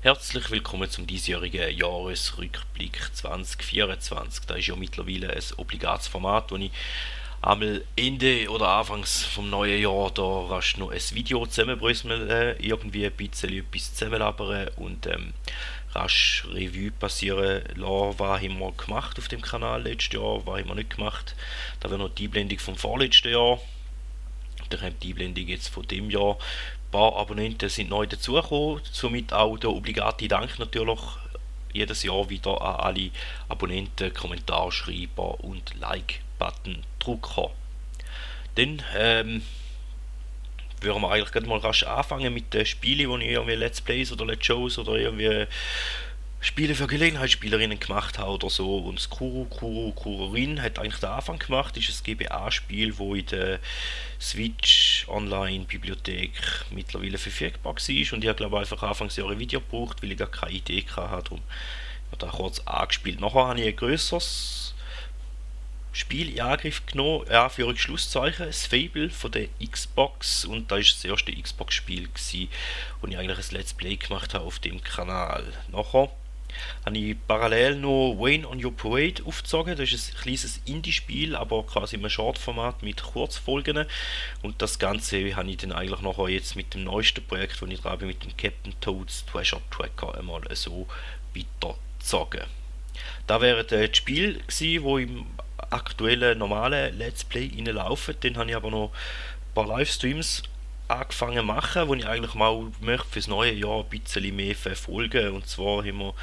Herzlich willkommen zum diesjährigen Jahresrückblick 2024. Da ist ja mittlerweile ein obligates Format, wo ich einmal Ende oder Anfangs vom neuen Jahr da rasch noch ein Video zusammenbröseln, irgendwie ein bisschen etwas zusammenlabern und rasch Revue passieren lassen, was haben wir gemacht auf dem Kanal letztes Jahr, was haben wir nicht gemacht. Da wäre noch die Einblendung vom vorletzten Jahr. Dann kommt die Einblendung jetzt von dem Jahr. Ein paar Abonnenten sind neu dazugekommen, somit auch der obligate Dank natürlich jedes Jahr wieder an alle Abonnenten, Kommentarschreiber und Like-Button drücken. Dann würden wir eigentlich gleich mal rasch anfangen mit den Spielen, die ich irgendwie Let's Plays oder Let's Shows oder irgendwie Spiele für Gelegenheitsspielerinnen gemacht habe oder so. Und das Kururin hat eigentlich den Anfang gemacht. Das ist ein GBA-Spiel, wo in der Switch Online-Bibliothek mittlerweile verfügbar war. Und ich habe glaube einfach Anfangsjahr ein Video gebraucht, weil ich gar keine Idee hatte. Darum habe ich da kurz angespielt. Nachher habe ich ein grösseres Spiel in Angriff genommen, ja, für ein Schlusszeichen, das Fable von der Xbox. Und da war das erste Xbox-Spiel, das ich eigentlich ein Let's Play gemacht habe auf dem Kanal. Nachher habe ich parallel noch Wayne on Your Parade aufgezogen. Das ist ein kleines Indie-Spiel, aber quasi im Short-Format mit Kurzfolgen. Und das Ganze habe ich dann eigentlich nachher jetzt mit dem neuesten Projekt, das ich dran bin, mit dem Captain Toads Treasure Tracker einmal so weitergezogen. Da wären die Spiele gewesen, die im aktuellen normalen Let's Play reinlaufen. Dann habe ich aber noch ein paar Livestreams angefangen zu machen, wo ich eigentlich mal möchte fürs neue Jahr ein bisschen mehr verfolgen. Und zwar haben wir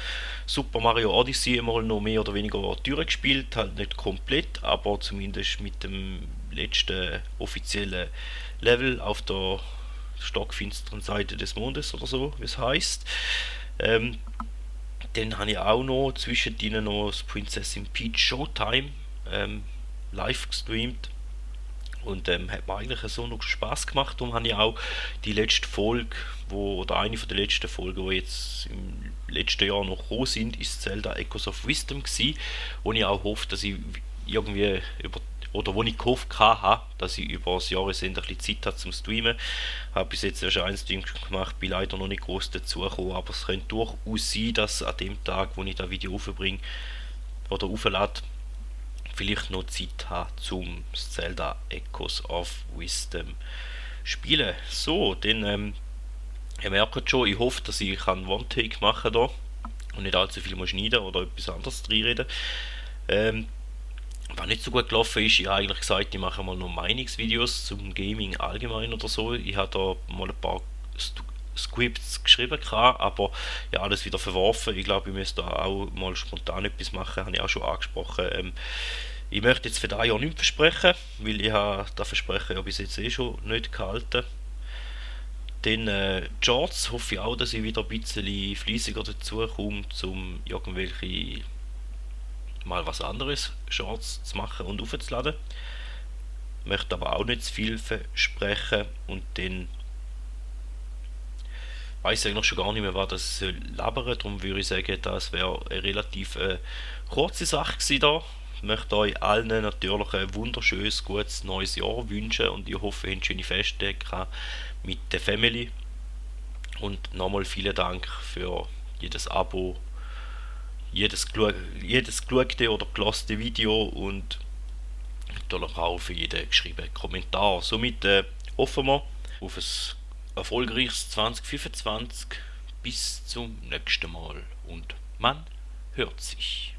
Super Mario Odyssey mal noch mehr oder weniger durchgespielt, halt nicht komplett, aber zumindest mit dem letzten offiziellen Level auf der stockfinsteren Seite des Mondes oder so, wie es heisst. Dann habe ich auch noch zwischendrin noch das Princess Peach Showtime live gestreamt. Und hat mir eigentlich so noch Spaß gemacht. Darum habe ich auch die letzte Folge, oder eine von der letzten Folgen, die jetzt im letzten Jahr noch gekommen sind, ist Zelda Echoes of Wisdom gewesen, wo ich auch hoffe, dass ich irgendwie oder wo ich gehofft habe, dass ich über das Jahresende ein bisschen Zeit habe zum Streamen. Habe bis jetzt erst einen Stream gemacht, bin leider noch nicht groß dazugekommen, aber es könnte durchaus sein, dass an dem Tag, wo ich das Video aufbringe oder auflade, vielleicht noch Zeit habe zum Zelda Echoes of Wisdom spielen. So, dann ihr merkt schon, ich hoffe, dass ich One-Take machen kann und nicht allzu viel schneiden oder etwas anderes reinreden. Was nicht so gut gelaufen ist, ich habe eigentlich gesagt, ich mache mal noch Meinungsvideos zum Gaming allgemein oder so. Ich habe da mal ein paar Scripts geschrieben, aber ja, alles wieder verworfen. Ich glaube, ich müsste da auch mal spontan etwas machen, habe ich auch schon angesprochen. Ich möchte jetzt für dieses Jahr nichts versprechen, weil ich habe das Versprechen ja bis jetzt schon nicht gehalten. Dann Shorts hoffe ich auch, dass ich wieder ein bisschen fleissiger dazu komme, um irgendwelche mal was anderes Shorts zu machen und aufzuladen. Möchte aber auch nicht zu viel versprechen und dann weiß ich eigentlich schon gar nicht mehr, was das soll labern. Darum würde ich sagen, das wäre eine relativ kurze Sache gewesen da. Ich möchte euch allen natürlich ein wunderschönes, gutes neues Jahr wünschen und ich hoffe, ihr habt schöne Festtage mit der Family. Und nochmal vielen Dank für jedes Abo, jedes geschaute oder gelaste Video und natürlich auch für jeden geschriebenen Kommentar. Somit hoffen wir auf ein erfolgreiches 2025. Bis zum nächsten Mal und man hört sich.